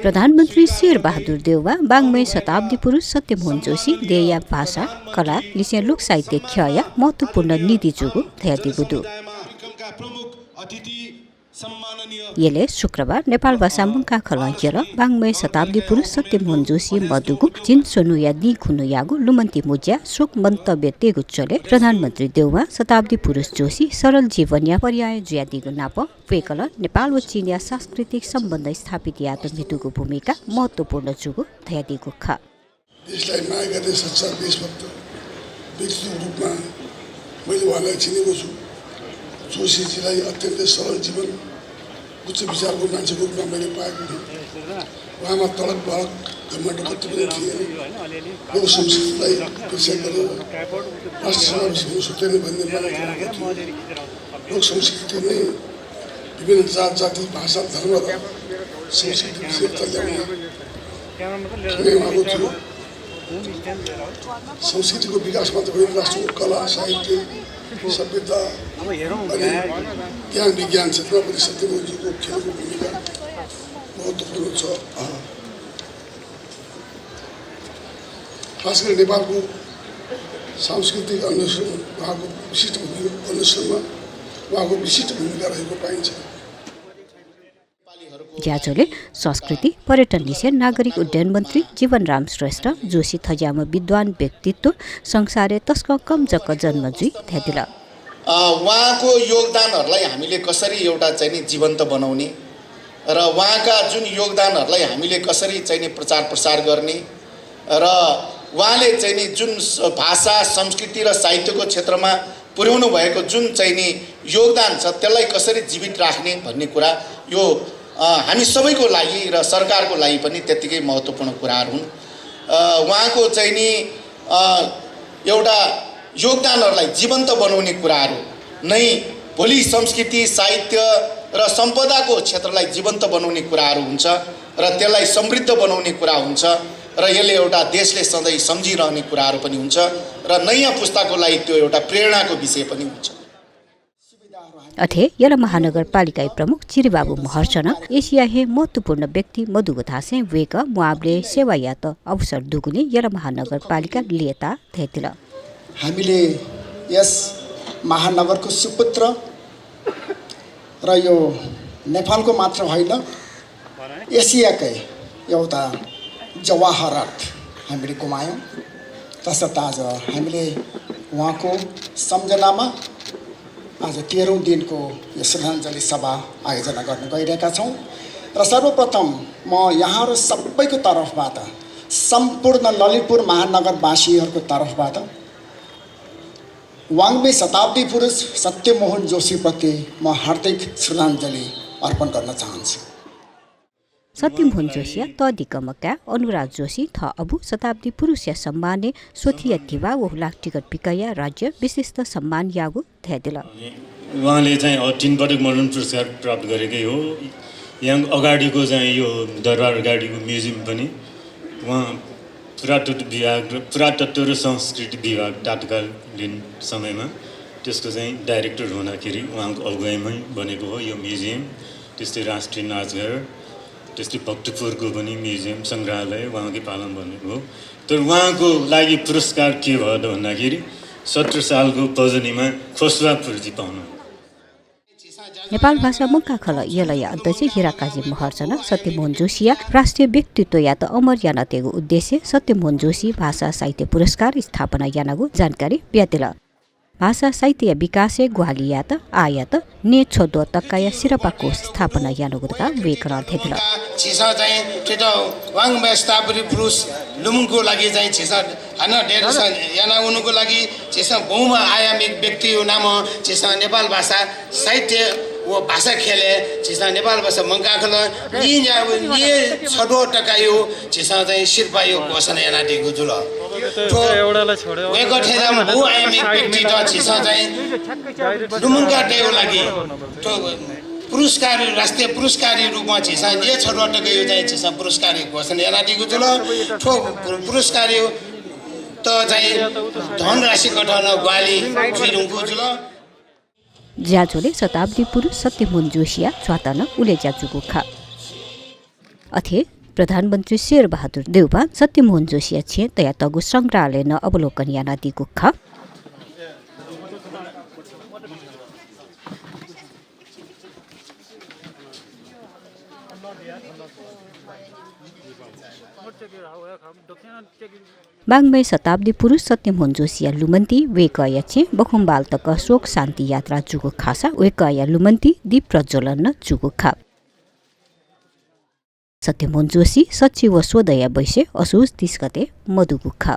प्रधानमन्त्री शेरबहादुर देउवा बाङ्मय शताब्दी पुरुष सत्यमोहन जोशी देया भाषा कला लिसिया लोक साहित्य ख्याया महत्त्वपूर्ण नीति जुगु थयादिगुदु येले शुक्रबार नेपाल भाषा मुंका खलंकिएर बाङ्मय शताब्दी पुरुष सत्यमोहन जोशी मधुगु जिन सोनुया दि खुनुयागु लुमन्ती मुज्या शोक मन्तव्य तेगुच्चले प्रधानमन्त्री देउवा शताब्दी पुरुष जोशी सरल जीवनया पर्याय ज्यादिगु नाप पेकल नेपाल व चीनिया सांस्कृतिक सम्बन्ध स्थापित यात मितुको भूमिका महत्त्वपूर्ण जुगु थयादिगु ख देशलाई माया गर्ने सच्चा देशभक्त व्यक्तित्वको रूपमा मैले उहाँलाई चिनेको छु। जोशीजीलाई अत्यन्तै सरल जीवन उच्च विचारको मान्छेको रूपमा मैले पाएको थिएँ। उहाँमा तडक भडक घमण्ड कति पनि थिएन। लोक संस्कृतिलाई विषय गरेर राष्ट्र समावेश हुन सक्दैन भन्ने मलाई लोक संस्कृति नै विभिन्न जात जाति भाषा धर्म र संस्कृति विशेषता ल्याउने उहाँको थियो। संस्कृतिको विकासमा त होइन, राष्ट्रको कला साहित्य सभ्यता अनि ज्ञान विज्ञान क्षेत्रमा पनि सत्यमोहनजीको खेलको भूमिका महत्त्वपूर्ण छ। खास गरी नेपालको सांस्कृतिक अन्वेषण उहाँको विशिष्ट भूमिका रहेको पाइन्छ। ज्याजोले संस्कृति पर्यटन विषय नागरिक उड्डयन मन्त्री जीवनराम श्रेष्ठ जोशी थज्याम विद्वान व्यक्तित्व संसारे तस्क कम जक जन्म जुई थ्यादिल उहाँको योगदानहरूलाई हामीले कसरी एउटा चाहिँ नि जीवन्त बनाउने र उहाँका जुन योगदानहरूलाई हामीले कसरी चाहिँ नि प्रचार प्रसार गर्ने र उहाँले चाहिँ नि जुन भाषा संस्कृति र साहित्यको क्षेत्रमा पुर्याउनु भएको जुन चाहिँ नि योगदान छ त्यसलाई कसरी जीवित राख्ने भन्ने कुरा यो हामी सबैको लागि र सरकारको लागि पनि त्यतिकै महत्त्वपूर्ण कुराहरू हुन्। उहाँको चाहिँ नि एउटा योगदानहरूलाई जीवन्त बनाउने कुराहरू नै भोलि संस्कृति साहित्य र सम्पदाको क्षेत्रलाई जीवन्त बनाउने कुराहरू हुन्छ र त्यसलाई समृद्ध बनाउने कुरा हुन्छ र यसले एउटा देशले सधैँ सम्झिरहने कुराहरू पनि हुन्छ र नयाँ पुस्ताको लागि त्यो एउटा प्रेरणाको विषय पनि हुन्छ। अथे यल महानगरपालिका प्रमुख चिरीबाबु महर्चन एशिया हे महत्त्वपूर्ण व्यक्ति मधुगो थासे वेक मुआब्ले सेवायात अवसर दुगुने यल महानगरपालिका लिएता थेतिल हामीले यस महानगरको सुपुत्र र यो नेपालको मात्र होइन एसियाकै एउटा जवाहरात हामीले गुमायौँ। तसर्थ आज हामीले उहाँको सम्झनामा आज 13औं दिनको यो श्रद्धाञ्जली सभा आयोजना गर्न गइरहेका छौँ र सर्वप्रथम म यहाँहरू सबैको तर्फबाट सम्पूर्ण ललितपुर महानगरवासीहरूको तर्फबाट वाङ्मय शताब्दी पुरुष सत्यमोहन जोशीप्रति म हार्दिक श्रद्धाञ्जली अर्पण गर्न चाहन्छु। सत्यमोहन जोशी तदिकमका अनुराग जोशी थ अबु शताब्दी पुरुष सम्माने सोथिया दिवा वहुला टिकट पिकया राज्य विशिष्ट सम्मान यागु थ्यादिल उहाँले चाहिँ 3 पटक मरण पुरस्कार प्राप्त गरेकै हो। यहाँ अगाडिको चाहिँ यो दरबार अगाडिको म्युजियम पनि उहाँ पुरातत्व र संस्कृति विभाग तात्कालीन समयमा त्यसको चाहिँ डाइरेक्टर हुँदाखेरि उहाँको अगुवाईमै बनेको हो यो म्युजियम। त्यस्तै राष्ट्रिय नाचघर त्यस्तै भक्तपुरको पनि म्युजियम सङ्ग्रहालय उहाँकै पालन बनेको हो। तर उहाँको लागि पुरस्कार के भयो त भन्दाखेरि 17 सालको पजनीमा खोस्वा पूर्जी पाउनु। नेपाल भाषा मुक्का खल यलय अध्यक्ष हिराकाजी महर्चन सत्यमोहन जोशीया राष्ट्रिय व्यक्तित्व या त अमर यानतेको उद्देश्य सत्यमोहन जोशी भाषा साहित्य पुरस्कार स्थापना यानागु जानकारी ब्यातिल भाषा साहित्य विकासे ग्वालियात आयात ने छोदो तक्काया सिरपाको स्थापना यानुगुदका वेकरा थेतल छिसा चाहिँ ठेटा वाङ्मय शताब्दी पुरुष लुमुङको लागि चाहिँ छिसा हैन डेढ याना उनको लागि छिसा बहुमा आयामिक व्यक्ति हो नाम छिसा नेपाल भाषा साहित्य वो भाषा खेले छिसा नेपाल भाषा मंकाखल नि छोदो तक्कायो छिसा चाहिँ सिरपायो घोषणा याना दिगु जुल एउटालाई छोड्यो वेको ठेजा बहुआयामिक व्यक्ति त छिसा चाहिँ लुमुङका टेको लागि पुरस्कार राष्ट्रिय पुरस्कारी रूपमा छिसा जे छोडटको यो चाहिँ छिसा पुरस्कारी घोषणा याना दिगु जुल ठो पुरस्कारी त चाहिँ धनराशि कठन ग्वाली जिरुङको जुल ज्याजोले शताब्दी पुरुष सत्यमोहन जोशीया छातन उले ज्याजुको खा अथे प्रधानमन्त्री शेरबहादुर देउपा सत्यमोहन जोशी छे तया तगु संग्रहालय न अवलोकन याना दिगु ख बांगमय शताब्दी पुरुष सत्यमोहन जोशिया लुमन्ती वेकया छे बखुमबाल तक शोक शान्ति यात्रा जुगु खासा वेकया लुमन्ती दीप प्रज्वलन न जुगु खा सत्यमोहन जोशी सचिव स्वदया बैसे असोज 30 गते मधुगु खा